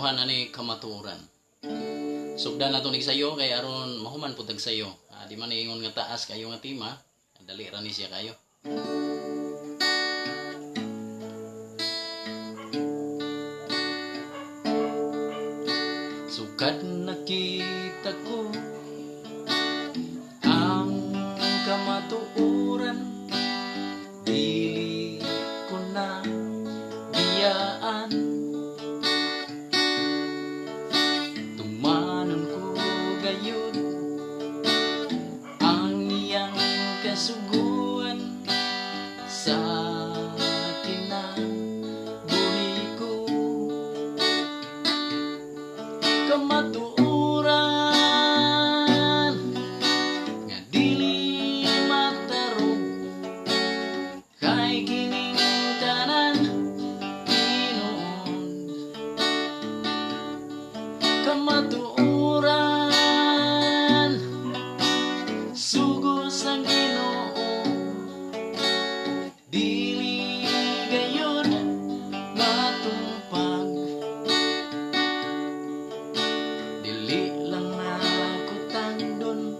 uluhan ani kamatuoran. Sugdan nato ni sayo kay aron mahuman pud tag sayo. Di man ingon nga taas kayo nga tema, dali ra ni siya kayo. Sukad nakita ko ang kamatuoran, dili ko na biyaan. Tumanon ko gayud ang iyang kasuguan sa kinabuhi ko. Kamatuoran nga dili matarog, kay kining tanan tinuod. Kamatuoran, sugo sa Ginoo, dili gayud matumpag. Dili lang nako tandon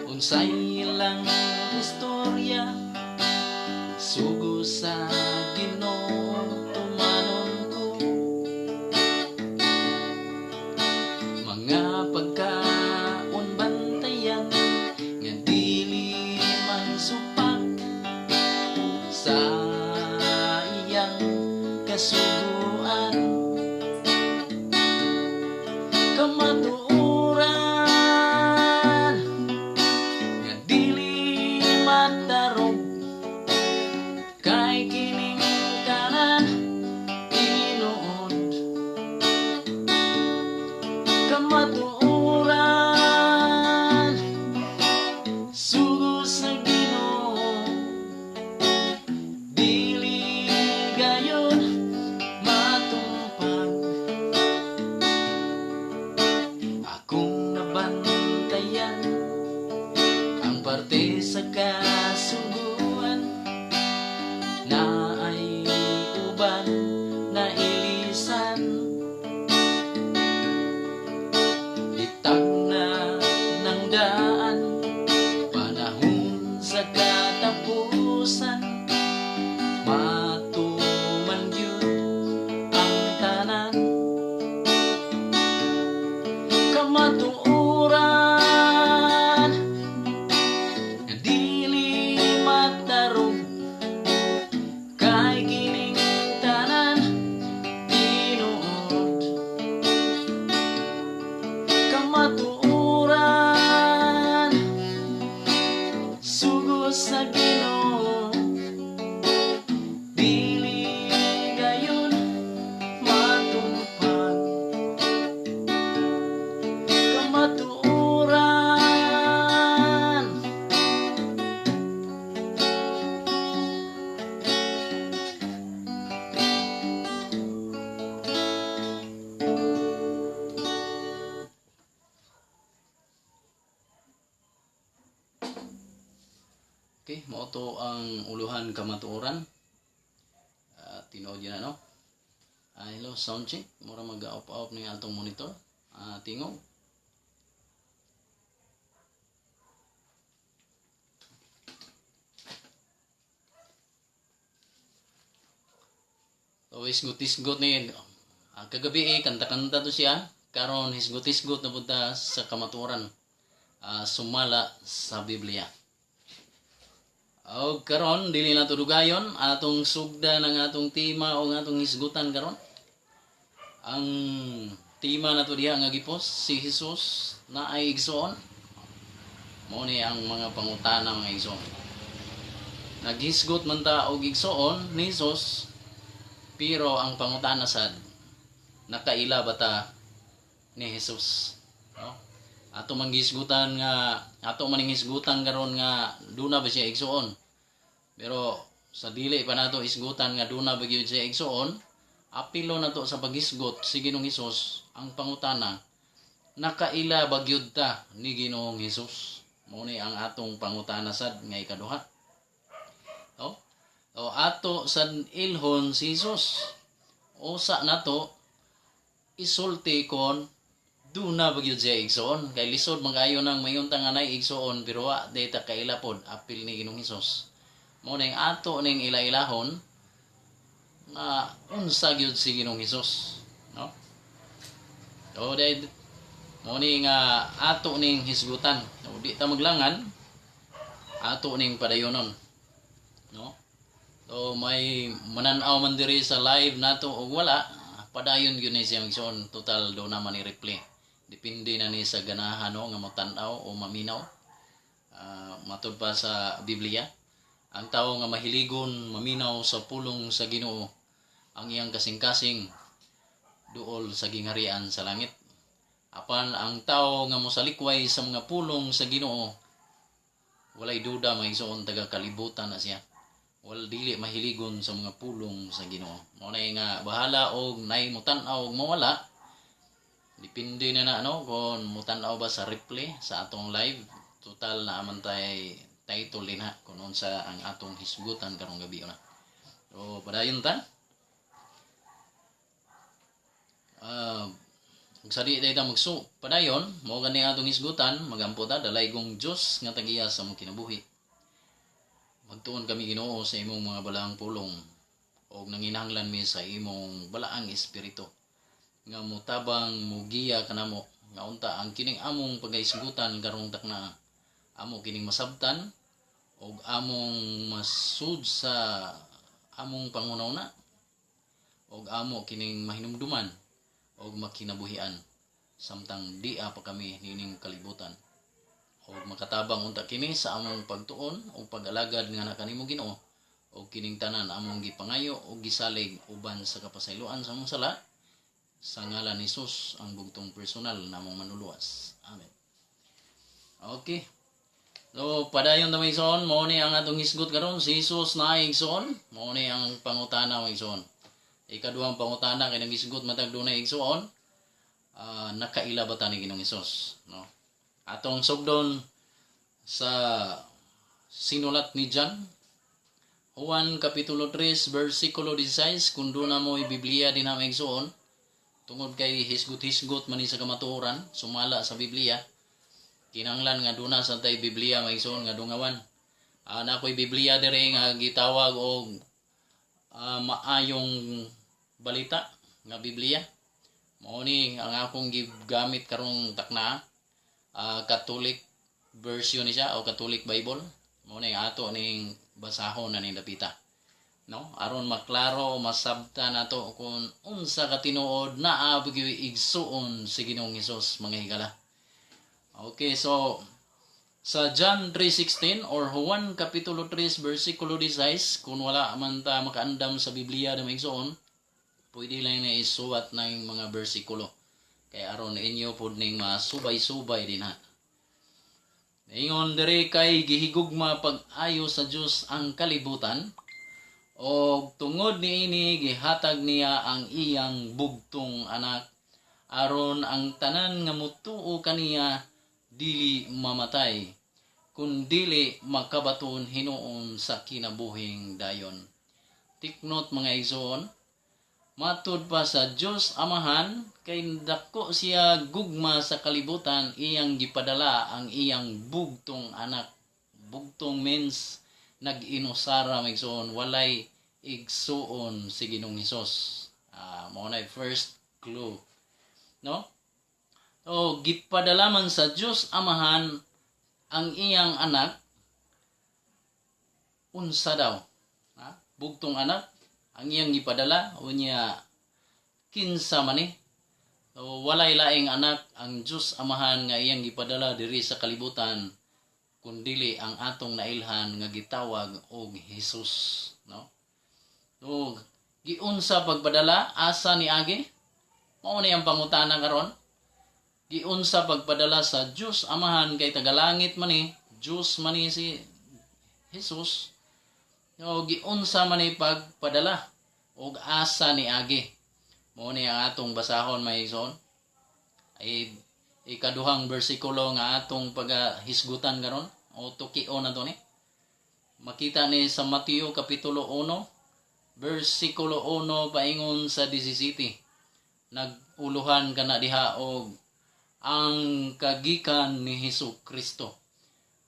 unsay ilang istorya, sugo sa Ginoo tumanon ko. Mga pagkaon bantayan nga dili mahisupak sa iyang kasuguan. Kamatuoran nga dili matarog, kay kining tanan tinuod. Kamatuoran, sugo sa Ginoo, dili gayon matumpag. Akong nabantayan ang parte sa kasuguan na ay uban na ilisan. Bitag na ng daan, panahon sa katapusan, matuman gyud ang tanan. Kamatuoran nga dili matarog, kay kining tanan tinuod. Kamatuoran, sugo sa Ginoo, dili gayon matumpag. Kamatuoran. Okay, mao to ang uluhan kamatuoran. Tinuod yun ano. Hello, sound check. Mura mag-off-off ni atong monitor. Tingog. So, isgot-isgot ni kagabi kanta-kanta to siya. Karon hisgot-hisgot na punta sa kamatuoran. Sumala sa Biblia. O karon dili na dugayon atong sugda ng atong tema o atong hisgutan karon. Ang tema nato diha nga gipos si Jesus na ay igsoon. Mao ni ang mga pangutana mga igsoon. Naghisgot man ta og igsoon ni Jesus, pero ang pangutana sad, nakaila ba ta ni Jesus? No? Ato man gisgutan nga ato man hisgutan karon nga duna ba siya igsoon. Pero sa dili pa nato isgutan nga duna ba gyud siya igsoon, apilo nato sa paghisgot si Ginoong Hesus ang pangutana, nakaila ba gyud ta ni Ginoong Hesus? Mao ni ang atong pangutana sad nga ikaduha. No? O ato sad ilhon si Hesus. Usa nato isulti kon duna ba gyud siya igsoon, kay lisod man kaayo nang mayon ta nga nay igsoon pero wa diay ta kaila pod apil ni Ginoong Hesus. Mao ning ato ning ila-ilahon nga unsa gyud si Ginoong Hesus, no? So dahil mao ni nga ato ning hisgutan. So, di ta maglangan, ato ning padayonon, no? So may mananaw man diri sa live nato og wala, padayon gyud ni siya, igsoon. Total do naman ni replay. Depende na ni sa ganahan, no, nga motan-aw o maminaw. Matud pa sa Biblia, ang tao nga mahiligon maminaw sa pulong sa Ginoo, ang iyang kasing-kasing duol sa gingharian sa langit. Apan ang tao nga mosalikway sa mga pulong sa Ginoo, walay duda, mga igsoon, taga kalibutan na siya. Wal dili mahiligon sa mga pulong sa Ginoo. Mao na nga bahala og nay mutan-aw og mawala. Depende na na, no, kung mutan-aw ba sa replay sa atong live. Total na man tay title din ha kung unsa ang atong hisgutan karong gabi na. So padayon ta. Ug sa di ta magsu padayon, mao gani atong hisgutan, magampo ta. Dalaygong Dios nga tagiya sa among kinabuhi. Magtuon kami, Ginoo, sa imong mga balaang pulong og nanginahanglan mi sa imong balaang espiritu nga mutabang, mugiya kanamo nga unta ang kining among pagahisgutan karong takna amo kining masabtan og among masud sa among panghuna-huna og amo kining mahinumduman og makinabuhian samtang dia pa kami nining kalibutan, og makatabang unta kini sa among pagtuon ug pag-alagad nga kanimo, Ginoo. Og kining tanan among gipangayo og gisalig uban sa kapasayloan sa among sala sa ngalan ni Jesus, ang bugtong personal namong manluluwas. Amen. Okay. So, padayon ta, mga igsoon, mao ni ang atong hisgot karon, si Jesus na igsoon, mao ni ang pangutana, mga igsoon. Ikaduhang pangutana kay naghisgot matag dunay igsoon, nakaila ba ta ni Ginoong Hesus, no? Atong sugdon sa sinulat ni John, Juan Kapitulo 3 versikulo 16, kung duna mo'y Biblia din mga igsoon, tungod kay hisgot-hisgot man ni sa kamatuoran sumala sa Biblia, kinahanglan nga duna sa tay Biblia, mga igsoon, nga dungawan. Na ako'y Biblia diri nga gitawag og Maayong Balita nga Biblia. Mao ni ang akong gigamit karong takna. Catholic version ni siya o Catholic Bible. Mao ni ato ning basahon na ning dapita, no, aron maklaro, masabta nato kung unsa ka tinuod naa ba gyud igsuon si Ginoong Hesus, mga higala. Okay, so sa John 3:16 or Juan Kapitulo 3 versikulo 16, kung wala man ta makaandam sa Biblia na igsuon, pwede lang na isuwat na yung mga bersikulo kay aron inyo pud ning masubay-subay din ha. Ingon diri, kay gihigugma pag-ayo sa Dios ang kalibutan og tungod niini gihatag niya ang iyang bugtong anak, aron ang tanan nga mutuo kaniya dili mamatay kun dili makabaton hinuon sa kinabuhing dayon. Take note, mga igsoon, matud pa sa Dios Amahan, kay dako siya gugma sa kalibutan, iyang gipadala ang iyang bugtong anak. Bugtong means nag-inusara, mga igsoon, walay igsuon si Ginoong Hesus. Mao na first clue, no? So gipadala man sa Dios Amahan ang iyang anak, unsa daw, ha? Bugtong anak ang iyang gipadala, unya kinsa man ni? So, walay laing anak ang Dios Amahan nga iyang gipadala diri sa kalibutan kundili ang atong nailhan nga gitawag og Jesus, no? So giunsa pagpadala, asa ni agi? Mao ni ang pangutana karon. Giunsa pagpadala sa Dios Amahan kay tagalangit man ni, Dios man ni si Jesus? No, giunsa man ni pagpadala og asa ni agi? Mao ni ang atong basahon, mga igsoon, ay ikaduhang bersikulo nga atong pagahisgutan karon o tukion na to ni. Makita ni sa Mateo Kapitulo 1 versikulo 1 paingon sa 17. Nag uluhan kana diha og ang kagikan ni Hesus Kristo,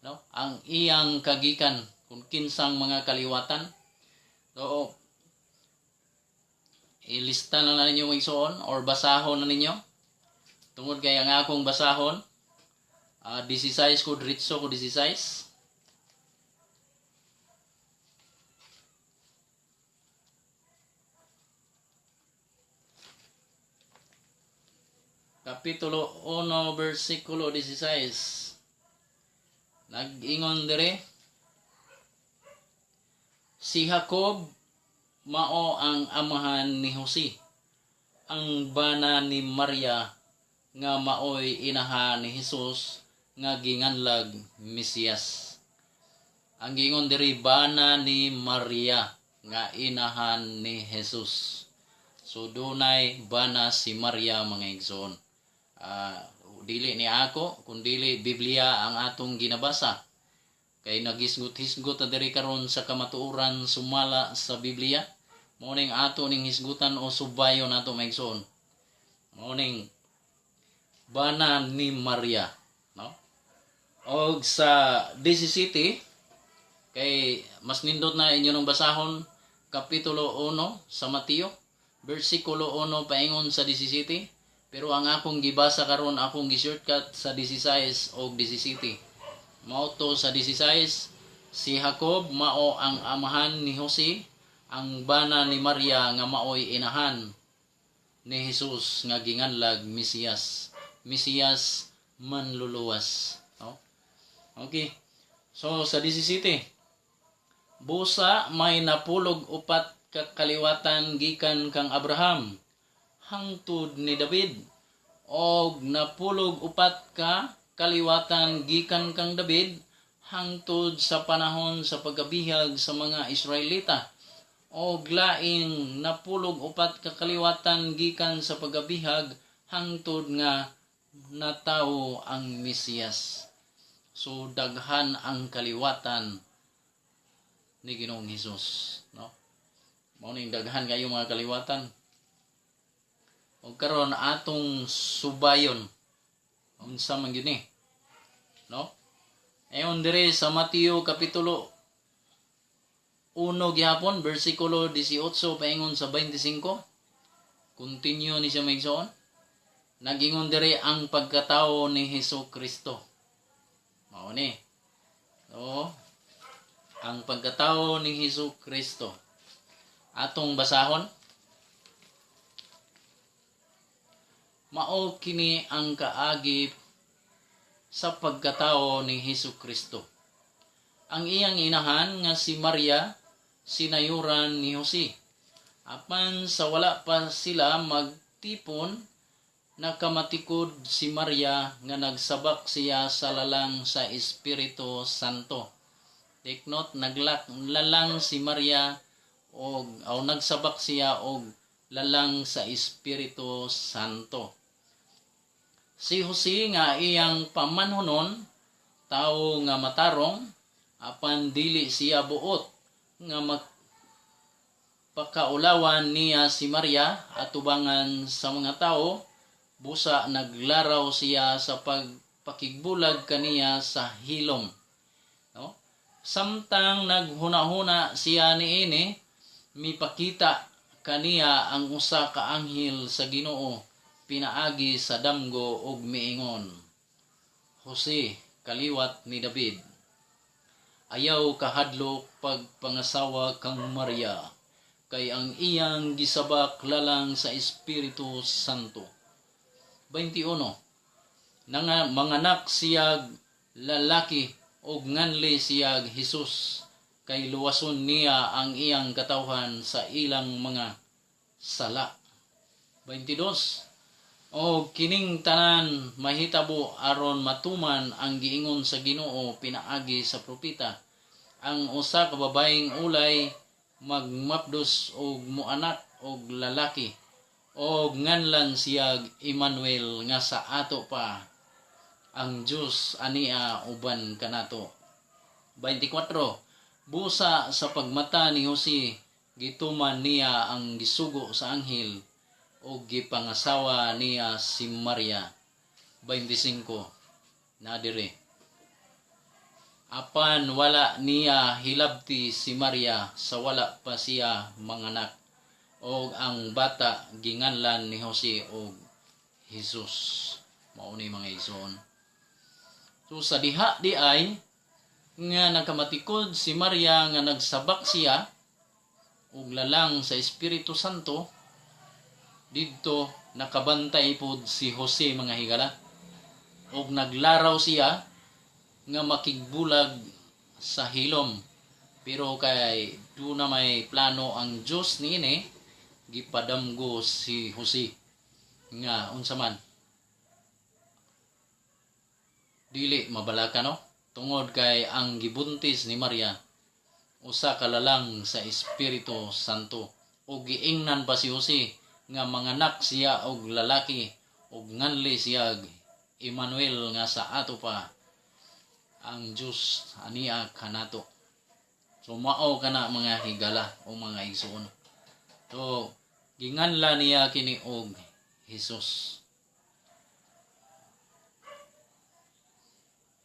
no? Ang iyang kagikan kung kinsang mga kaliwatan. So ilista na lang ninyo, mga igsoon, or basahon na ninyo tungod kay ang akong basahon 16 ko, diretso ko 16. Kapitulo 1, versikulo 16. Nag-ingon dire, si Jacob mao ang amahan ni Jose, ang bana ni Maria nga maoy inahan ni Hesus nga ginganlag Mesiyas. Ang giingon diri, bana ni Maria nga inahan ni Jesus. So dunay bana si Maria, mga igsoon. Dili ni ako kundili Biblia ang atong ginabasa. Kay nagisgot-hisgot na diri karon sa kamatuoran sumala sa Biblia. Mao ning ato ning hisgutan o subayon nato, mga igsoon. Mao ning bana ni Maria, no? Og sa 17, kay mas nindot na inyo nang basahon, kapitulo 1 sa Mateo, versikulo 1 paingon sa 17, pero ang akong gibasa karon, akong gi-shortcut sa 16 og 17. Mao to sa 16, si Jacob mao ang amahan ni Jose, ang bana ni Maria nga maoy inahan ni Jesus nga ginganlag Mesiyas. Mesiyas manluluwas, no? Okay. So sa 17, busa may 64 ka kaliwatan gikan kang Abraham hangtod ni David, og 64 ka kaliwatan gikan kang David hangtod sa panahon sa pagkabihag sa mga Israelita, og laing 64 ka kaliwatan gikan sa pagkabihag hangtod nga natawo ang Mesiyas. So daghan ang kaliwatan ni Ginoong Hesus, no? Mao ning daghan kayo mga kaliwatan. Og karon atong subayon unsa man gyud ni, no? Ayon dire sa Mateo kapitulo 1 gihapon, bersikulo 18 paingon sa 25. Continue ni siya, mga igsoon. Nagingon dire ang pagkatao ni Hesus Kristo. Mao ni. So, ang pagkatao ni Hesus Kristo. Atong basahon. Mao kini ang kaagi sa pagkatao ni Hesus Kristo. Ang iyang inahan nga si Maria sinayuran ni Jose. Apan sa wala pa sila magtipon, nakamatikod si Maria nga nagsabak siya sa lalang sa Espiritu Santo. Take note, naglak lalang si Maria og o nagsabak siya og lalang sa Espiritu Santo. Si Jose nga iyang pamanhonon, tawo nga matarong, apan dili siya buot nga magpakaulawan niya si Maria atubangan sa mga tao, busa naglaraw siya sa pagpakigbulag kaniya sa hilom. No? Samtang naghuna-huna siya niini, mipakita kaniya ang usa ka anghel sa Ginoo pinaagi sa damgo og miingon, "Jose, kaliwat ni David, ayaw kahadlok pagpangasawa kang Maria, kay ang iyang gisabak lalang sa Espiritu Santo." 21. Nanga manganak siyag lalaki og nganli siyag Hesus, kay luwason niya ang iyang katawhan sa ilang mga sala. 22. O kining tanan mahitabo aron matuman ang giingon sa Ginoo pinaagi sa propeta. Ang usa ka babaeng ulay magmapdos og moanak og lalaki og nganlan siyag Emmanuel, nga sa ato pa ang Dios ania uban kanato. 24. Busa sa pagmata ni Jose gituman niya ang gisugo sa anghel. Ug gipangasawa niya si Maria. 25 na dire. Apan wala niya hilabti si Maria sa wala pa siya manganak, og ang bata ginganlan ni Jose og Jesus. Mao ni, mga igsoon. So sa diha di ay nga nakamatikod si Maria nga nagsabak siya og lalang sa Espiritu Santo, didto nakabantay pod si Jose, mga higala, og naglaraw siya nga makigbulag sa hilom, pero kay duna may plano ang Dios niini, gipadamgo si Jose nga unsa man, dili mabalaka, no, tungod kay ang gibuntis ni Maria usa ka lalang sa Espiritu Santo. Ug giingnan pa si Jose nga manganak siya og lalaki ug nganli siya Emmanuel, nga sa ato pa ang Dios ania kanato. So mao kana, mga higala o mga igsoon. So ginganla niya kini og Jesus.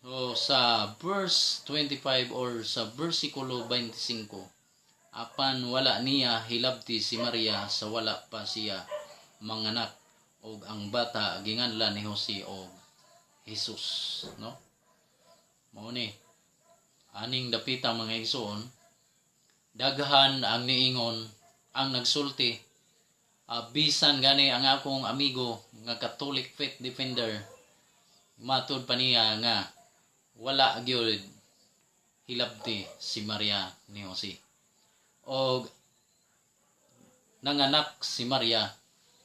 So sa verse 25 or sa versikulo 25, apan wala niya hilabti si Maria sa wala pa siya manganak, og ang bata ginganlan ni Jose og Jesus, no? Mao ni aning dapita, mga igsoon. Daghan ang niingon, ang nagsulti, bisan gani ang akong amigo nga Catholic faith defender, matud pa niya nga wala gyud hilabti si Maria ni Jose og nanganak si Maria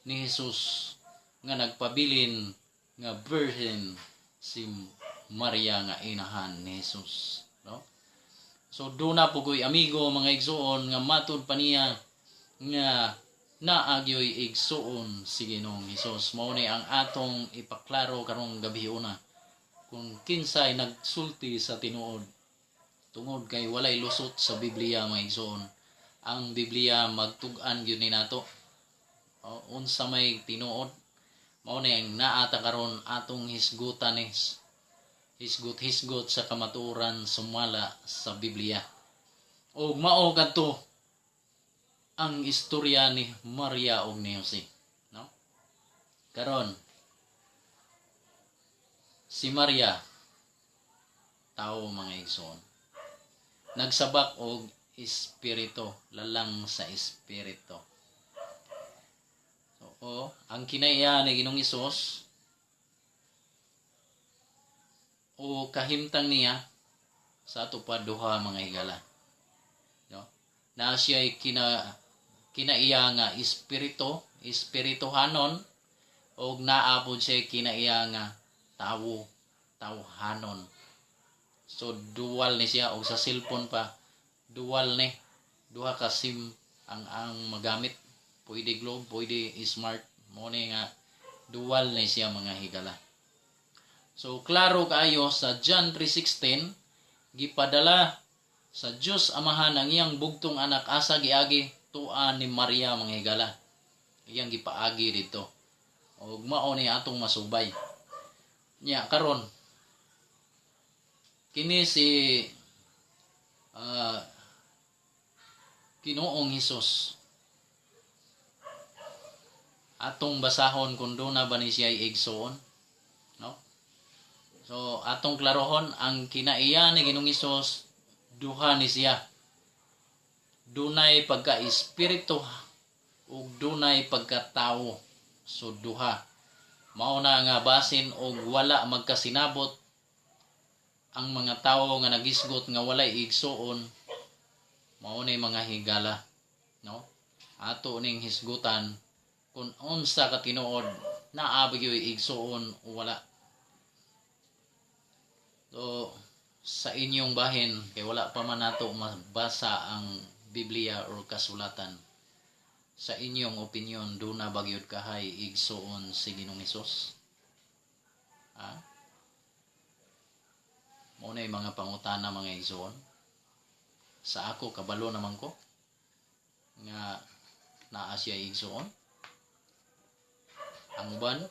ni Jesus nga nagpabilin nga virgin si Maria nga inahan ni Jesus, no? So duna po ko'y amigo, mga igsuon, nga matud pa niya nga naa gyoy igsuon si Ginoong Hesus. Mao ni ang atong ipaklaro karong gabi una, kung kinsay nagsulti sa tinuod, tungod kay walay lusot sa Biblia, mga igsuon. Ang Biblia magtug-an gyud ni nato o, unsa may tinuod. Mao ni ang naata karon atong hisgutan is hisgot-hisgot sa kamatuoran sumala sa Biblia. Og mao kadto ang istorya ni Maria ug ni Jose, no? Karon, si Maria tao, mga igsoon. Nagsabak og espiritu, lalang sa espiritu. So, oh, ang kinaiya ni Ginoong Hesus o kahimtang niya sa ato pa duha, mga higala. No? Na siya kinaiya nga espiritu, espirituhanon, og naa pod siya kinaiya nga tawo, tawhanon. So dual ni siya, og sa cellphone pa dual ni, duha ka SIM ang magamit, pwede Globe, pwede Smart. Mo ni nga dual ni siya, mga higala. So klaro kaayo sa John 3:16, gipadala sa Dios Amahan ang iyang bugtong anak. Asa giagi? Tua ni Maria, mga higala. Iyang gipaagi dito. Og mao ni atong masubay. Nya karon, kini si Ginoong Hesus, atong basahon kung duna ba ni siya igsoon, no? So atong klarohon, ang kinaiya ni Ginoong Hesus, duha ni siya: dunay pagka-espiritu ug dunay pagkatawo. So duha. Mao na nga basin og wala magkasinabot ang mga tawo nga nagisgot nga walay igsuon. Mao ni, mga higala, no? Ato ning hisgutan kung unsa ka tinuod, naa ba gyoy igsuon o wala. So sa inyong bahin, kay wala pa man nato mabasa ang Biblia or kasulatan, sa inyong opinion, duna ba gyud kahay igsuon si Ginoong Hesus, ha? Mao na yung mga pangutana, mga igsuon. Sa ako, kabalo naman ko nga naa siya igsuon. Ang uban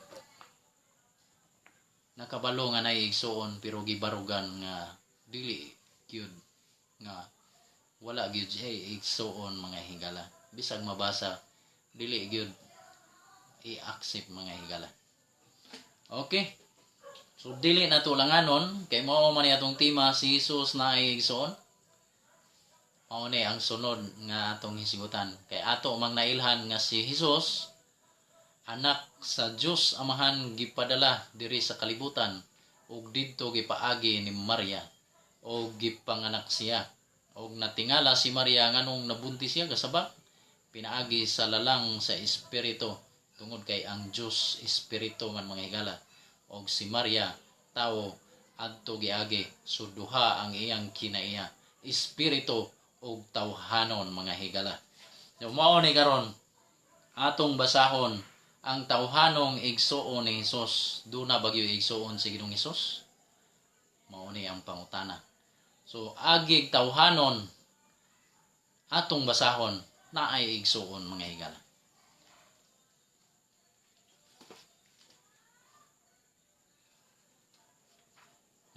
nakabalo nga naay igsuon, pero gibarugan nga dili gyud, nga wala gyud siya igsuon, mga higala. Bisag mabasa, dili gyud i-accept, mga higala. Okay. So dili na to langanon kay mao man ni atong tema, si Jesus naay igsuon. Mao ni ang sunod nga atong hisgutan kay ato mang nailhan nga si Jesus, anak sa Dios Amahan, gipadala diri sa kalibutan ug didto gipaagi ni Maria og gipanganak siya, og natingala si Maria nganong nabuntis siya, gasabak pinaagi sa lalang sa Espiritu, tungod kay ang Dios Espiritu man, mga higala, og si Maria tawo adto giagi. So duha ang iyang kinaiya, espiritu ug tawhanon, mga higala. So, mao ni karon atong basahon ang tawhanong igsuon ni Hesus. Duna ba gyud igsuon si Ginoong Hesus? Mao ni ang pangutana. So agig tawhanon, atong basahon, naay igsuon, mga higala.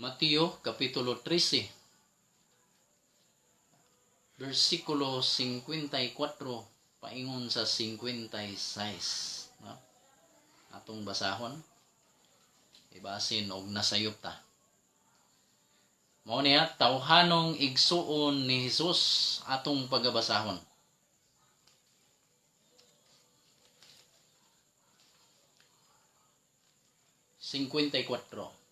Mateo Kapitulo 13, versikulo 54 paingon sa 56, no? Atong basahon, ibasin og nasayop ta. Mao niya tawhanong igsuon ni Hesus atong pagabasahon. 54.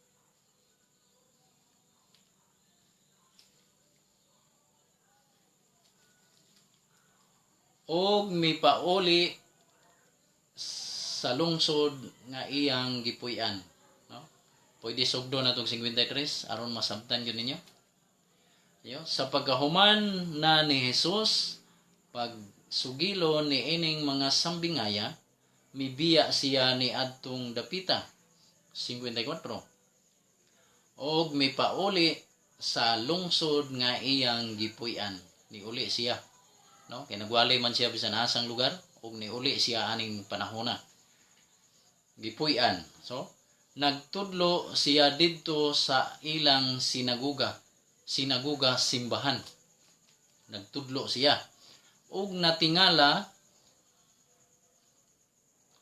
Og mipauli sa lungsod nga iyang gipuy-an. No? Pwede sugdo na tong 53 aron masabtan gyud ninyo. Yo, sa pagkahuman na ni Jesus pag sugilo ni ining mga sambingaya, mibiya siya ni adtong dapita. 54. Og mipauli sa lungsod nga iyang gipuy-an. Niuli siya. No? Kay nagwali man siya bisan asang lugar ug niuli siya aning panahona. Gipuy-an. So, nagtudlo siya didto sa ilang sinaguga. Sinaguga, simbahan. Nagtudlo siya. Ug natingala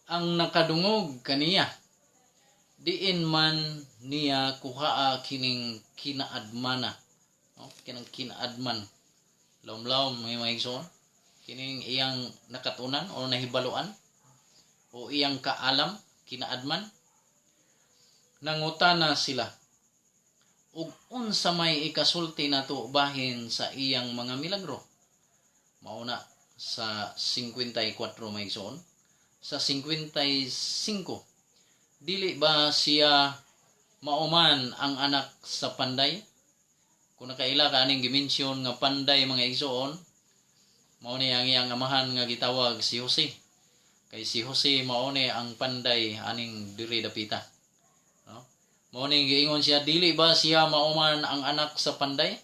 ang nakadungog kaniya. Diin man niya kuhaa kining kinaadmana. No? Kinang kinaadman. Lawom-lawom, mga igsoon. Kining iyang nakatunan o nahibaluan o iyang kaalam, kinaadman. Nangutana sila, ug unsa may ikasulti nato bahin sa iyang mga milagro? Mauna sa 54, may igsoon. Sa 55, dili ba siya mauman ang anak sa panday? Kung nakaila ka aning gimensyon nga panday, mga igsoon, mao ni ang iyang amahan nga gitawag si Jose. Kay si Jose mao ni ang panday aning diri dapita. No? Mao ni giingon siya, dili ba siya mauman ang anak sa panday?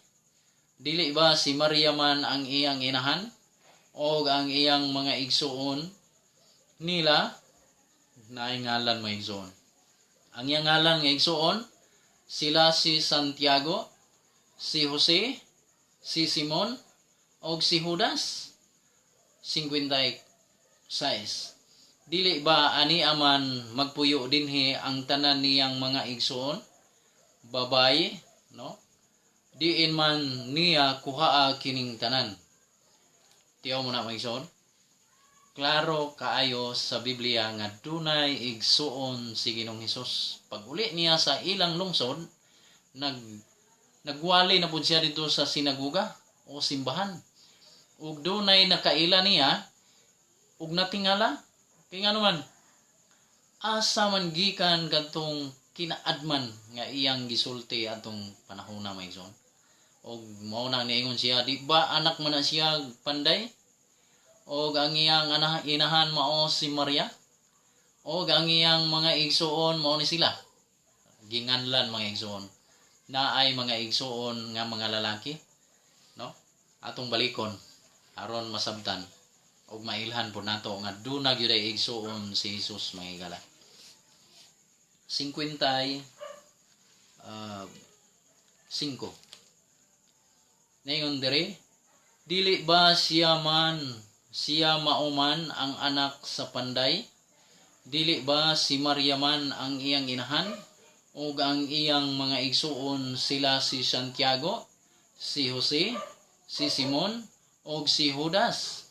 Dili ba si Maria man ang iyang inahan? Og ang iyang mga igsuon nila naay ngalan, mga igsuon. Ang iyang ngalan nga igsuon sila si Santiago, si Jose, si Simon, og si Judas. 56. Dili ba ani aman magpuyo dinhi ang tanan niyang mga igsuon? Babayi, no? Diin man niya kuhaa kining tanan? Tiyaw mo na, mga igsuon. Klaro kaayo sa Biblia nga dunay igsuon si Ginoong Hesus. Pag uli niya sa ilang lungsod, nagwali na pud siya dito sa sinaguga o simbahan. Ug dunay nakaila niya ug natingala. Kay ngano man, asa man gikan kadtong kinaadman nga iyang gisulti atong panahona, mga igsoon? Og mao na niingon siya, di ba anak man na siya panday? Og ang iyang inahan mao si Maria? Og ang iyang mga igsuon mao ni sila. Ginganlan, mga igsuon. Naay mga igsuon nga mga lalaki, no? Atong balikon aron masabtan og mailhan po nato nga duna gyud ay igsuon si Jesus, mga higala. 55. Ngayon dire, dili ba siya mauman ang anak sa panday? Dili ba si Maria man ang iyang inahan? Ug ang iyang mga igsuon sila si Santiago, si Jose, si Simon, ug si Judas?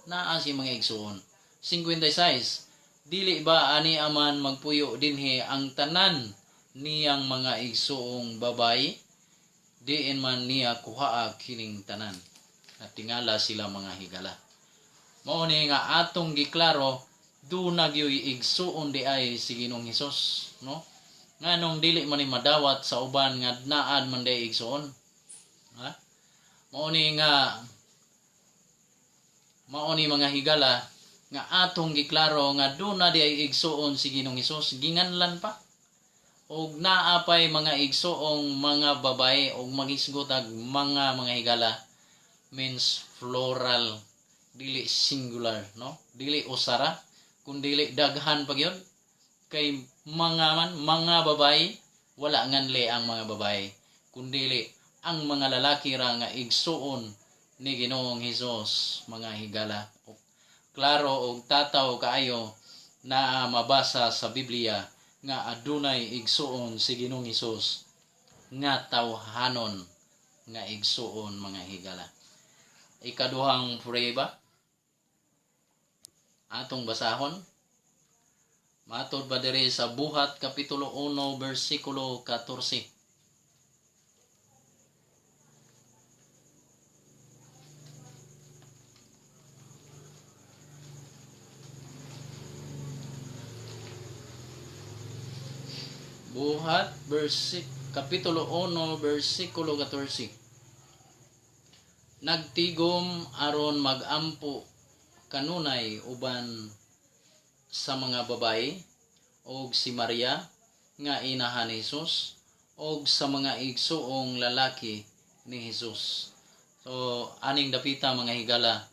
Naa si mga igsuon. 56. Dili ba ani aman magpuyo dinhi ang tanan niyang mga igsuong babayi? Diin man niya kuhaa kining tanan? Natingala sila mga higala. Mao ni nga atong giklaro, duna gyoy igsuon di ay si Ginoong Hesus, no? Nganong dili man ni madawat sa uban nga naad man di igsuon? Ha? Mao ni nga mao ni mga higala nga atong giklaro nga duna di ay igsuon si Ginoong Hesus, ginganlan pa. Og naa pay mga igsuong mga babae, og magisgot ag mga higala means plural, dili singular, no? Dili usara, kun dili daghan pa gyud, kay mga man mga babae, wala nganli ang mga babae, kun dili ang mga lalaki ra nga igsuon ni Ginoong Hesus mga higala. Klaro og tataw kaayo na mabasa sa Biblia nga adunay igsuon si Ginoong Hesus nga tawhanon nga igsuon mga higala. Ikaduhang prueba atong basahon, matod ba diri sa Buhat kapitulo 1 bersikulo 14. Buhat kapitulo 1 bersikulo 14. Nagtigom aron magampo kanunay uban sa mga babae og si Maria nga inahan ni Jesus og sa mga igsuong lalaki ni Jesus. So aning dapita mga higala,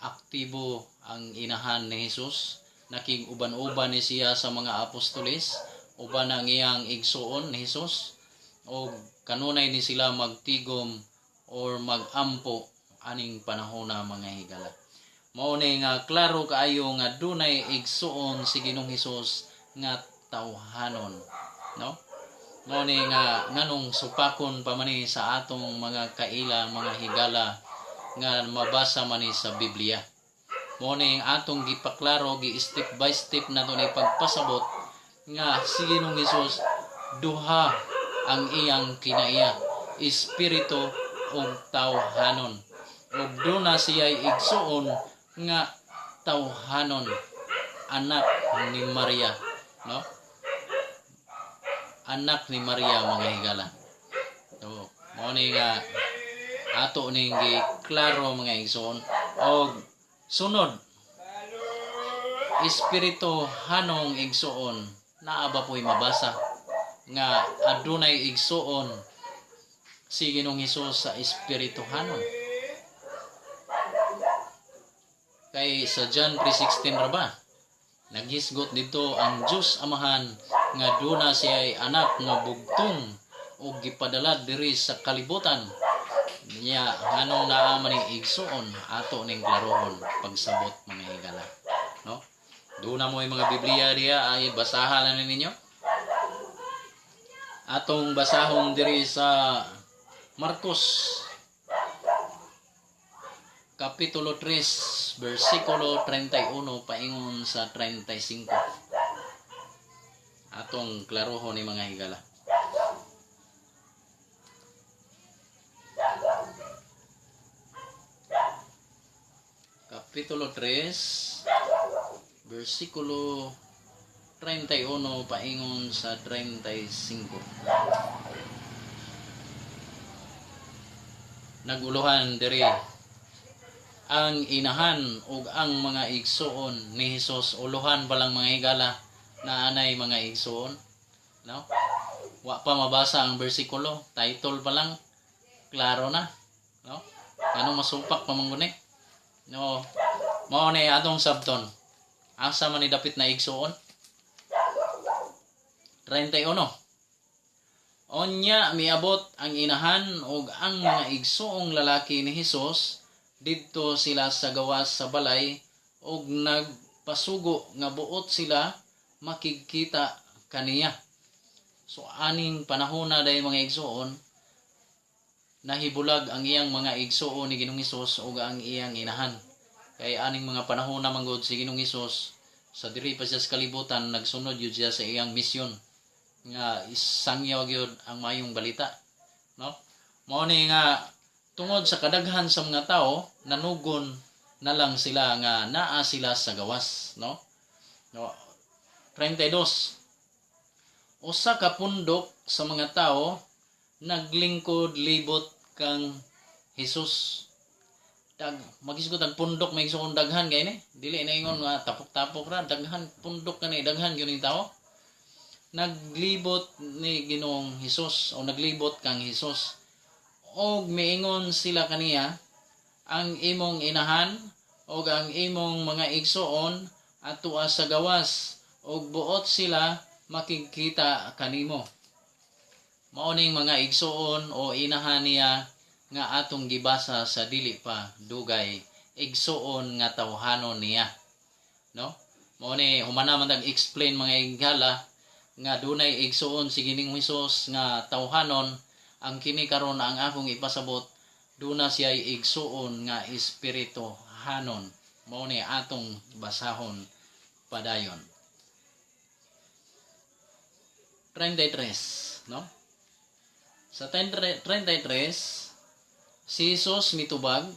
aktibo ang inahan ni Jesus, nakig-uban-uban ni siya sa mga apostoles uban ang iyang igsuon ni Jesus, og kanunay ni sila magtigom or magampo aning panahona mga higala. Mao ni nga klaro kaayo nga dunay igsuon si Ginoong Hesus nga tawhanon, no? Mao ni nga nganong supakon pa man ni sa atong mga kaila mga higala nga mabasa man ni sa Biblia. Mao ni atong gipaklaro, gi step by step nato ni pagpasabot nga si Ginoong Hesus duha ang iyang kinaiya, espiritu ug tawhanon. Ug duna siya'y igsuon nga tawhanon, anak ni Maria, no? Anak ni Maria mga higala. So, mao ni nga ato ning giklaro mga igsuon. Og sunod, espiritu hanong igsuon, naa ba po'y mabasa nga adunay igsuon si Ginoong Hesus sa espirituhanon? Kay sa John 3:16 ra ba, naghisgot dito ang Dios Amahan nga duna siya'y anak nga bugtong ug gipadala diri sa kalibutan. Niya nganong naa man ning igsuon, ato ning klarohon pagsabot mga higala, no? Duna mo mga Biblia diha ay basahan na ninyo. Atong basahon diri sa Marcos Kapitulo 3, versikulo 31 paingon sa 35. Atong klarohon ni mga higala. Kapitulo 3, versikulo 31 paingon sa 35. Naguluhan diri ang inahan ug ang mga igsuon ni Hesus. Uluhan pa lang mga higala na anay mga igsuon, no? Wa pa mabasa ang bersikulo, title pa lang klaro na, no? Anong masupak pa man guni, no? Mao ni atong sabton, asa man ni dapit na igsuon? 31. Unya miabot ang inahan ug ang mga igsuong lalaki ni Hesus didto sila sa gawas sa balay ug nagpasugo nga buot sila makigkita kaniya. So aning panahon na day, mga igsuon, nahibulag ang iyang mga igsuon ni Ginoong Hesus ug ang iyang inahan. Kay aning mga panahon na manggod, si Ginoong Hesus sa diri pa siya sa kalibutan, nagsunod yun siya sa iyang misyon nga isangyaw gyud ang maayong balita, no? Mao ni nga tungod sa kadaghan sa mga tao, nanugon na lang sila nga naa sila sa gawas, no? No, 32. Usa ka pundok sa mga tao naglingkod libot kang Hesus. Dag magisgot ang pundok, may igsuon, daghan kay ni, dili na ingon nga tapok-tapok ra, daghan pundok kani, daghan gyud ning tao naglibot ni Ginoong Hesus o naglibot kang Hesus. Og miingon sila kaniya, "Ang imong inahan og ang imong mga igsuon atoa sa gawas og buot sila makigkita kanimo." Mao ning mga igsuon o inahan niya nga atong gibasa sa dili pa dugay, igsuon nga tawhanon niya, no? Mao ni humana man tag explain, mga higala, nga dunay igsuon si Ginoong Hesus nga tawhanon. Ang kini karon ang akong ipasabot, duna siya igsuon nga espirituhanon. Mao ni atong basahon padayon. 33, no? Sa 33, si Jesus mitubag,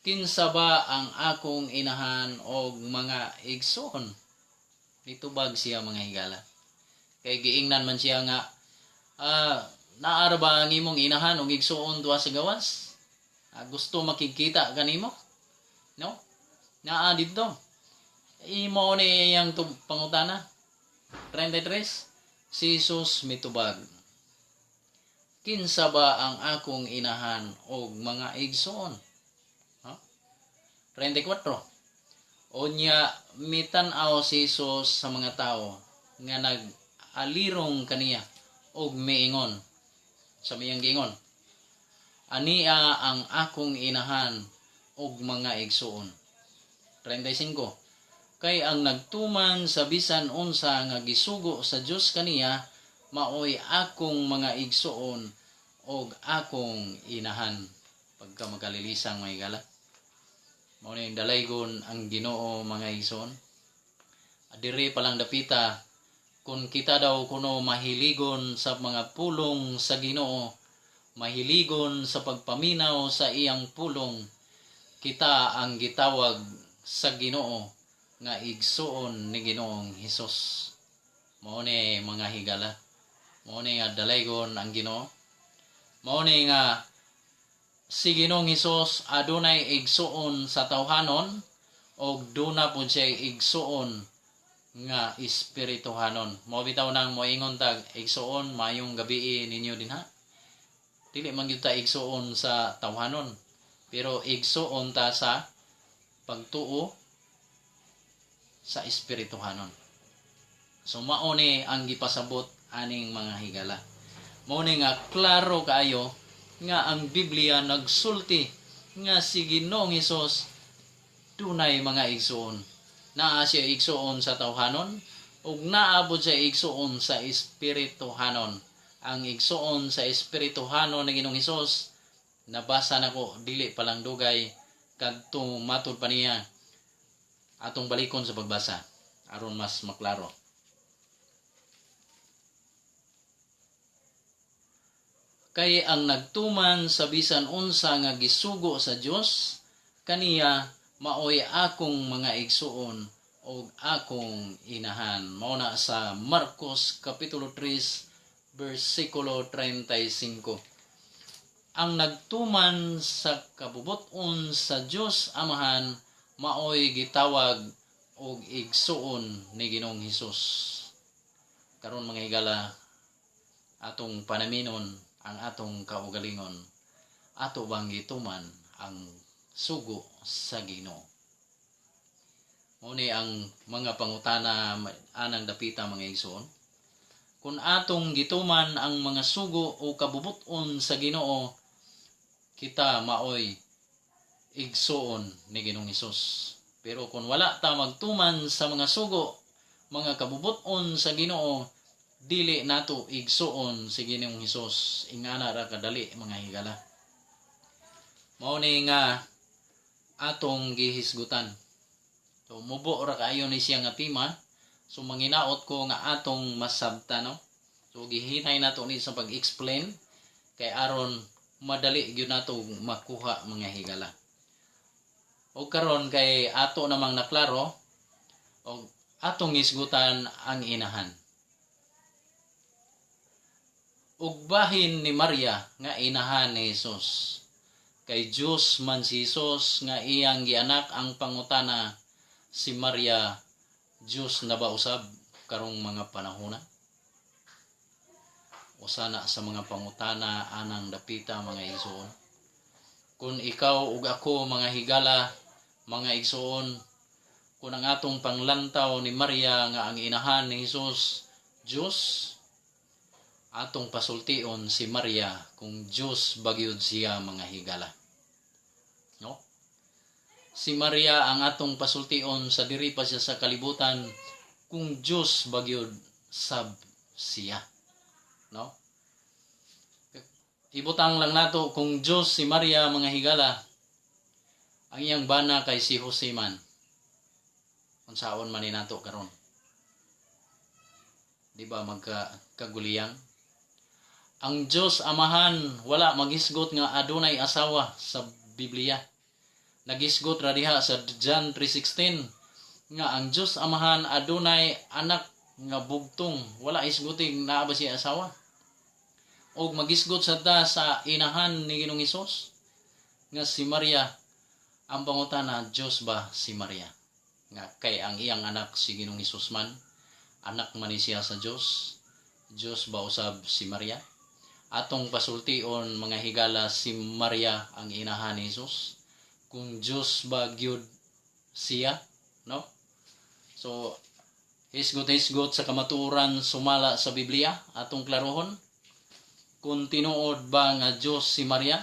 "Kinsa ba ang akong inahan og mga igsoon?" Mitubag siya, mga higala. Kay giingnan man siya nga, "Naa ra ba ang imong inahan og igsuon duha sa gawas? Gusto makigkita kanimo?" No? Naa didto. Imo ni iyang pangutana. 33. Si Jesus mitubag, "Kinsa ba ang akong inahan og mga igsoon?" Ha? 34. Unya mitan-aw si Jesus sa mga tao nga nag-alirong kaniya og miingon sa miyang giingon, "Ania ang akong inahan og mga igsuon." 35. Kay ang nagtuman sa bisan unsa nga gisugo sa Dios kaniya, maoy akong mga igsuon og akong inahan. Pagka magkalilisang, mga higala. Mao ni dalaygon ang Ginoo, mga igsoon. Diri pa lang dapita, kung kita daw kuno mahiligon sa mga pulong sa Ginoo, mahiligon sa pagpaminaw sa iyang pulong, kita ang gitawag sa Ginoo nga igsuon ni Ginoong Hesus. Mao ni, mga higala. Mao ni nga dalaygon ang Ginoo. Mao ni nga si Ginoong Hesus adunay igsuon sa tawhanon og duna pud siya igsuon nga espirituhanon. Mao bitaw nang moingon tag, "Igsuon, maayong gabii ninyo dinha." Dili man gyud ta igsuon sa tawhanon, pero igsuon ta sa pagtuo sa espirituhanon. So mao ni ang gipasabot aning mga higala. Mao ni nga klaro kaayo nga ang Biblia nagsulti nga si Ginoong Hesus dunay mga igsuon. Naa siya igsuon sa tawhanon ug naa pod siya igsuon sa espirituhanon. Ang igsuon sa espirituhanon ni Ginoong Hesus, nabasa nako dili pa lang dugay kadto matud pa niya. Atong balikon sa pagbasa aron mas maklaro. Kay ang nagtuman sa bisan unsa nga gisugo sa Dios kaniya, maoy akong mga igsuon og akong inahan. Mao na sa Marcos kapitulo 3 bersikulo 35. Ang nagtuman sa kabubut-on sa Dios Amahan, maoy gitawag og igsuon ni Ginoong Hesus. Karon, mga higala, atong panaminon ang atong kaugalingon. Ato bang gituman ang sugo sa Ginoo? Mao ni ang mga pangutana anang dapita, mga igsoon. Kung atong gituman ang mga sugo o kabubut-on sa Ginoo, kita maoy igsuon ni Ginoong Hesus. Pero kung wala ta magtuman sa mga sugo, mga kabubut-on sa Ginoo, dili nato igsuon si Ginoong Hesus. Ingana ra kadali, mga higala. Mao ni nga atong gihisgutan. So mubo ra kaayo ni siya nga tema. So manginaot ko nga atong masabta, no. So gihinay nato ni sa pag-explain kay aron madali gyud nato makuha, mga higala. O karon kay ato namang naklaro og atong hisgutan ang inahan. Ug bahin ni Maria nga inahan ni Jesus. Kay Diyos man si Jesus nga iyang gianak, ang pangutana, si Maria Diyos na ba usab karong mga panahona? Usa na sa mga pangutana anang dapita, mga igsoon. Kung ikaw ug ako, mga higala, mga igsoon, kung ang atong panglantaw ni Maria nga ang inahan ni Jesus, Diyos, atong pasultion si Maria kung Diyos bagyod siya, mga higala. No? Si Maria ang atong pasultion sa diri pa siya sa kalibutan kung Diyos bagyod sab siya. No? Ibutang lang nato kung Diyos si Maria, mga higala, ang iyang bana kay si Jose man. Unsaon man ni nato karon? Di ba magka kaguliyang? Ang Diyos Amahan wala maghisgot nga adunay asawa sa Biblia. Nagisgot ra diha sa John 3:16 nga ang Diyos Amahan adunay anak nga bugtong, wala hisguti naa ba siya asawa. Og magisgot sa ta sa inahan ni Ginoong Hesus nga si Maria, ang pangutana, Diyos ba si Maria? Nga kay ang iyang anak si Ginoong Hesus man, anak man ni siya sa Diyos. Diyos ba usab si Maria? Atong pasultion, mga higala, si Maria ang inahan ni Hesus kung Diyos ba gyud siya, no? So hisgot-hisgot sa kamatuoran sumala sa Biblia, atong klarohon kung tinuod ba nga Diyos si Maria.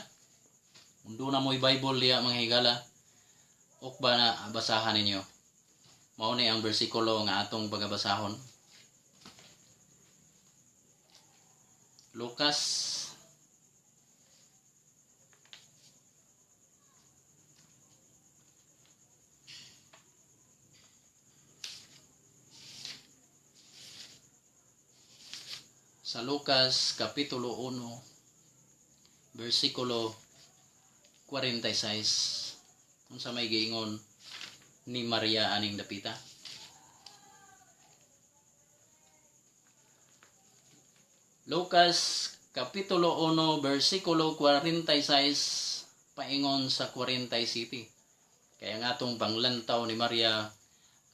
Kung duna mo'y Bible diya, mga higala, ok ba na basahan ninyo? Mao ni ang bersikulo nga atong pagabasahon. Lucas sa Lucas Kapitulo 1 versikulo 46, unsa may giingon ni Maria aning dapita? Lucas Kapitulo 1 versikulo 46 paingon sa 47. Kaya nga atong panglantaw ni Maria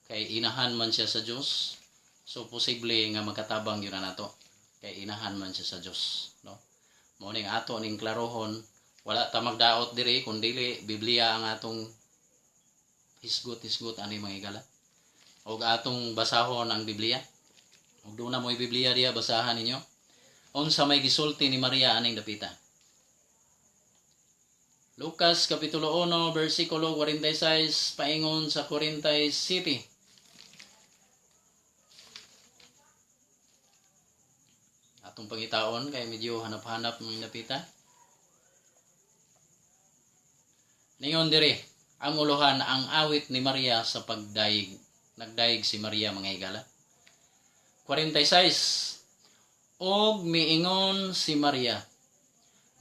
kay inahan man siya sa Dios. So posible nga makatabang yun na nato kay inahan man siya sa Dios, no? Mao ning ato ning klarohon, wala ta magdaot diri kun dili Biblia ang atong hisgot-hisgot ani, mga higala. Og atong basahon ang Biblia. Og duna mo'y Biblia diya, basahan ninyo. Unsa may gisulti ni Maria aning dapita? Lucas Kapitulo 1 versikulo 46 paingon sa 47. Atong pangitaon kay medyo hanap-hanap mga dapita. Ningon diri, ang uluhan, ang awit ni Maria sa pagdayeg. Nagdayeg si Maria, mga higala. 46. Og miingon si Maria,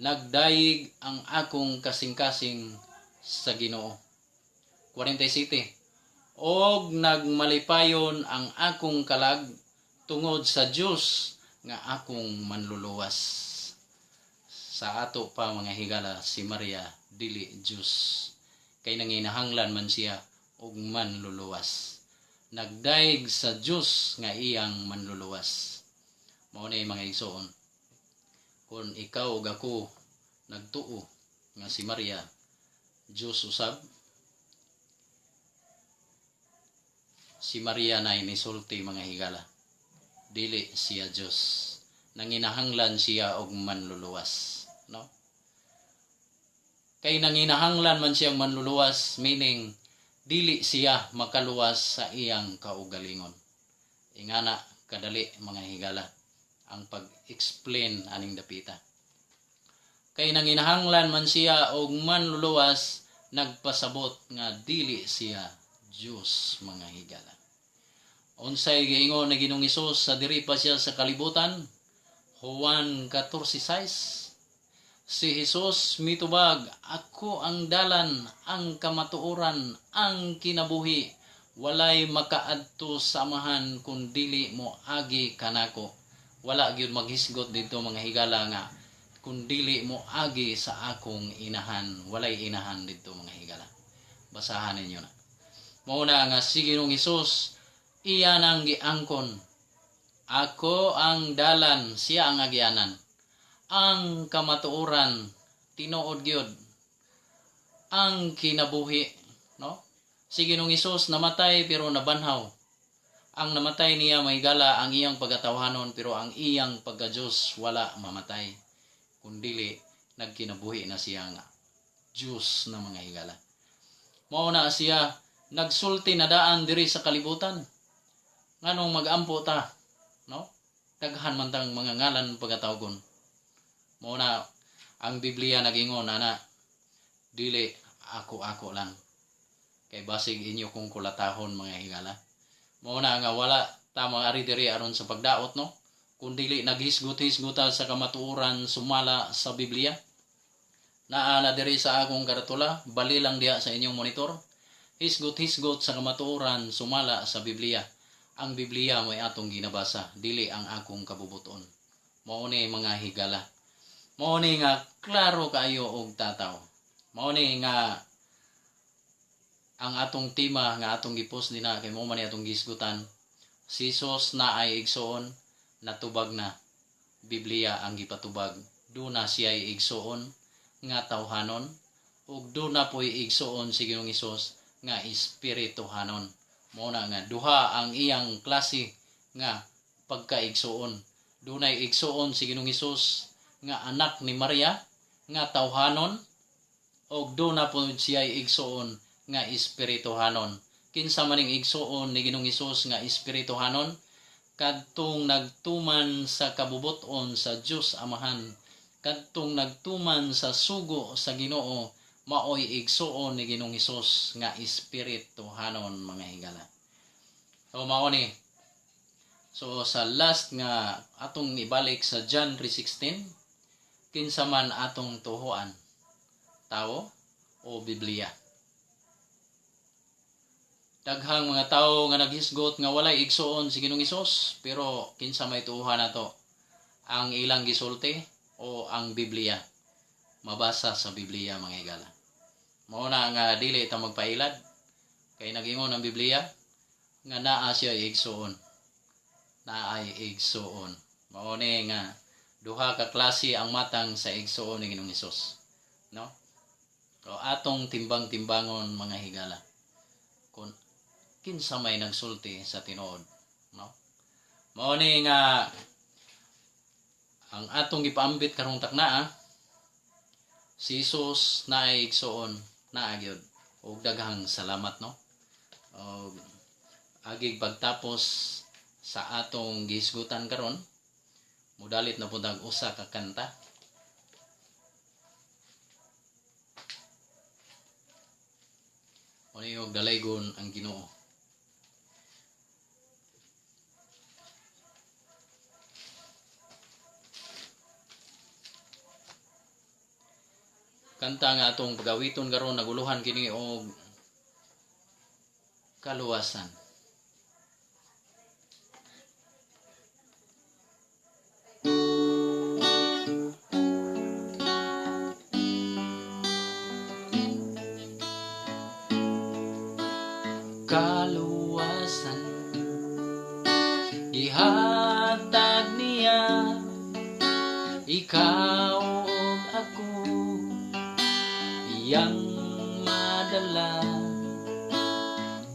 "Nagdayeg ang akong kasing-kasing sa Ginoo." 47. "Og nagmalipayon ang akong kalag tungod sa Dios nga akong manluluwas." Sa ato pa, mga higala, si Maria dili Dios kay nanginahanglan man siya og manluluwas. Nagdayeg sa Dios nga iyang manluluwas. Mao ni, mga igsoon. Kung ikaw ug ako nagtuo nga si Maria Dios usab, Si Maria na inisulti, mga higala. Dili siya Diyos. Nanginahanglan siya og manluluwas, no? Kay nanginahanglan man siyang manluluwas, meaning dili siya makaluwas sa iyang kaugalingon. Ingana kadali, mga higala, ang pag-explain aning dapita. Kay nanginahanglan man siya og manluluwas, nagpasabot nga dili siya Diyos, mga higala. Unsay giingon ni Ginoong Hesus sa diri pa siya sa kalibutan? Juan 14:6. Si Jesus mitubag, "Ako ang dalan, ang kamatuoran, ang kinabuhi. Walay makaadto sa Amahan kun dili mo agi kanako." Wala gyud maghisgot dito, mga higala, nga kun dili mo agi sa akong inahan. Walay inahan dito, mga higala. Basahan ninyo na. Mao na nga si Ginoong Hesus iya nang giangkon. Ako ang dalan, siya ang agianan. Ang kamatuoran, tinuod gyud. Ang kinabuhi, no? Si Ginoong Hesus namatay pero nabanhaw. Ang namatay niya, mga higala, ang iyang pagkatawhanon, pero ang iyang pagka-Diyos wala mamatay. Kundili nagkinabuhi na siya nga Diyos na, mga higala. Mao na siya nagsulti na daan diri sa kalibutan. Nganong magampo ta, no? Daghan man tang mga ngalan pagkatawgon. Mao na ang Biblia nagingon ana, dili ako-ako lang. Kay basig inyo kong kulatahon, mga higala. Mao na nga wala ta ari diri aron sa pagdaot, no? Kun dili naghisgot-hisgota sa kamatuoran sumala sa Biblia. Naa na diri sa akong karatula, bali lang diha sa inyong monitor. Hisgot-hisgot sa kamatuoran sumala sa Biblia. Ang Biblia mo'y atong ginabasa, dili ang akong kabubuton. Mao ni, mga higala. Mao ni nga klaro kaayo og tataw. Mao ni nga ang atong tema nga atong gipost dinha kay mao man ni atong gisgutan. Si Jesus naay igsuon, natubag na. Biblia ang gipatubag. Duna siya igsuon nga tawhanon ug duna po'y igsuon si Ginoong Hesus nga espirituhanon. Mao na nga duha ang iyang klase nga pagkaigsuon. Dunay igsuon si Ginoong Hesus nga anak ni Maria nga tawhanon ug duna po siya igsuon nga espirituhanon. Kinsa man ning igsuon ni Ginoong Hesus nga espirituhanon? Kadtong nagtuman sa kabubuton sa Dios Amahan, kadtong nagtuman sa sugo sa Ginoo, maoy igsuon ni Ginoong Hesus nga espirituhanon, mga higala. So mao ni. So sa last nga atong ibalik sa John 3:16, kinsa man atong tuhuan, tao o Biblia? Daghang mga tao nga naghisgot nga walay igsuon si Ginoong Hesus, pero kinsa may tuuhan nato? Ang ilang gisulti o ang Biblia? Mabasa sa Biblia, mga higala. Mao na nga dili ta magpailad kay nagingon ang Biblia nga naa siya igsuon. Naay igsuon. Mao ni nga duha ka klase ang matang sa igsuon ni Ginoong Hesus. No? So atong timbang-timbangon, mga higala, kung kinsa may nagsulti sa tinuod, no? Mao ni nga ang atong gipaambit karong taknaa, si Jesus naay igsuon, naa gyud. Ug daghang salamat, no? Og agig pagtapos sa atong gihisgutan karon, mudalit na pud ang usa ka kanta. Mao og dalaygon ang Ginoo. Kanta nga atong pagawiton karon, naguluhan kini og kaluwasan. Kaluwasan gihatag niya, ikaw ug ako iyang madala,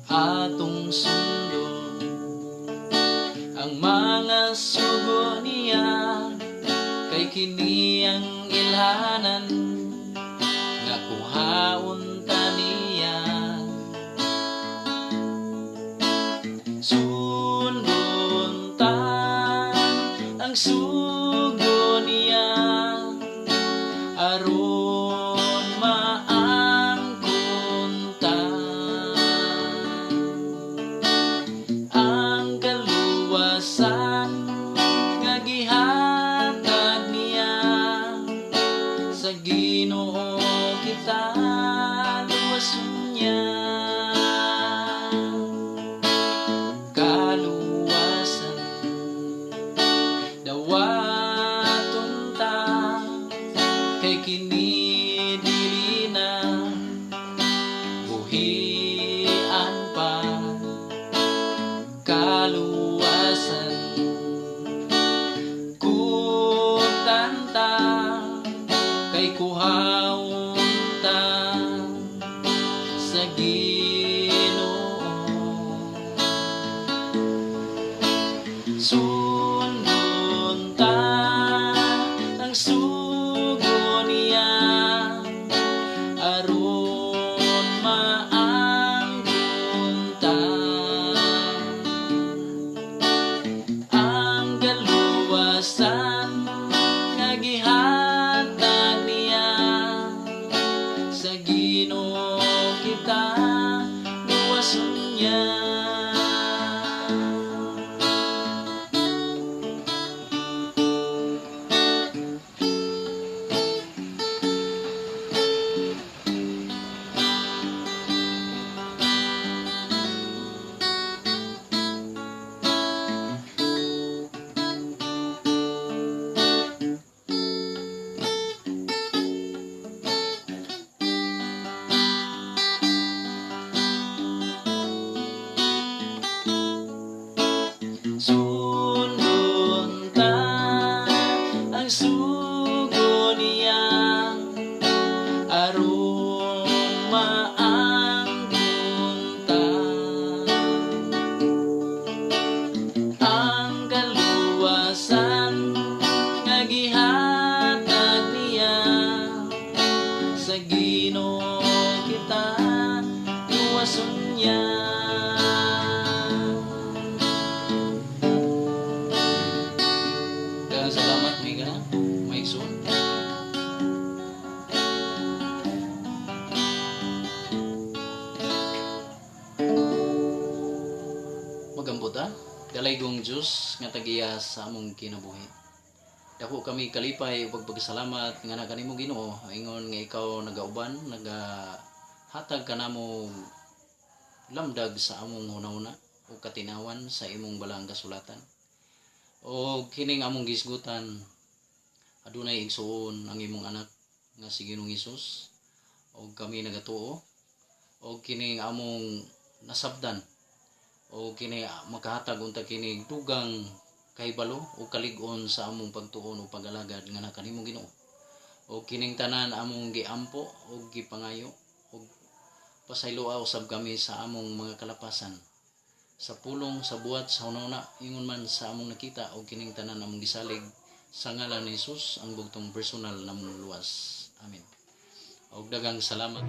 atong sundon. Ang mga sugo niya, kay kini ang ilhanan nga kuhaon ta niya. Sundon ta ang sugo niya aron maangkon ta ang kaluwasan nga gihatag niya. Sa Ginoo kita luwason niya. Kaluwasan dawaton ta, kay kini dili na buhian pa. Kaluwasan kutan ta, kay kuhaon ta sa Ginoo. Sundon ta ang sugo niya aron maangkon ta ang kaluwasan nga gihatag niya. Sa Ginoo kita luwason niya. Sundon ta ang sugo niya aron maangkon ta ang kaluwasan nga gihatag niya. Sa Ginoo kita luwason niya. Daghang salamat, mga maigsoon. Mag-ampo ta. Dalaygong Diyos nga tagiya sa among kinabuhi. Dako kami kalipay ug pagpasalamat nga naa kanimo, Ginoo, ingon nga ikaw nagauban, nagahatag kanamo lamdag sa among hunahuna ug katinawan sa imong balaang kasulatan. O kining among gisgutan, adunay igsuon ang imong anak nga si Ginoong Hesus, og kami nagatuo og kining among nasabdan o kini makahatag unta kini dugang kahibalo o kalig-on sa among pagtuon o pag-alagad nga naa kanimo, Ginoo. O kining tanan among giampo o gipangayo, og pasayloa usab kami sa among mga kalapasan sa pulong, sa buhat, sa hunahuna, ingon man sa among nakita, o kining tanan among gisalig sa ngalan ni Jesus, ang bugtong personal namong luwas. Amen. Og daghang salamat.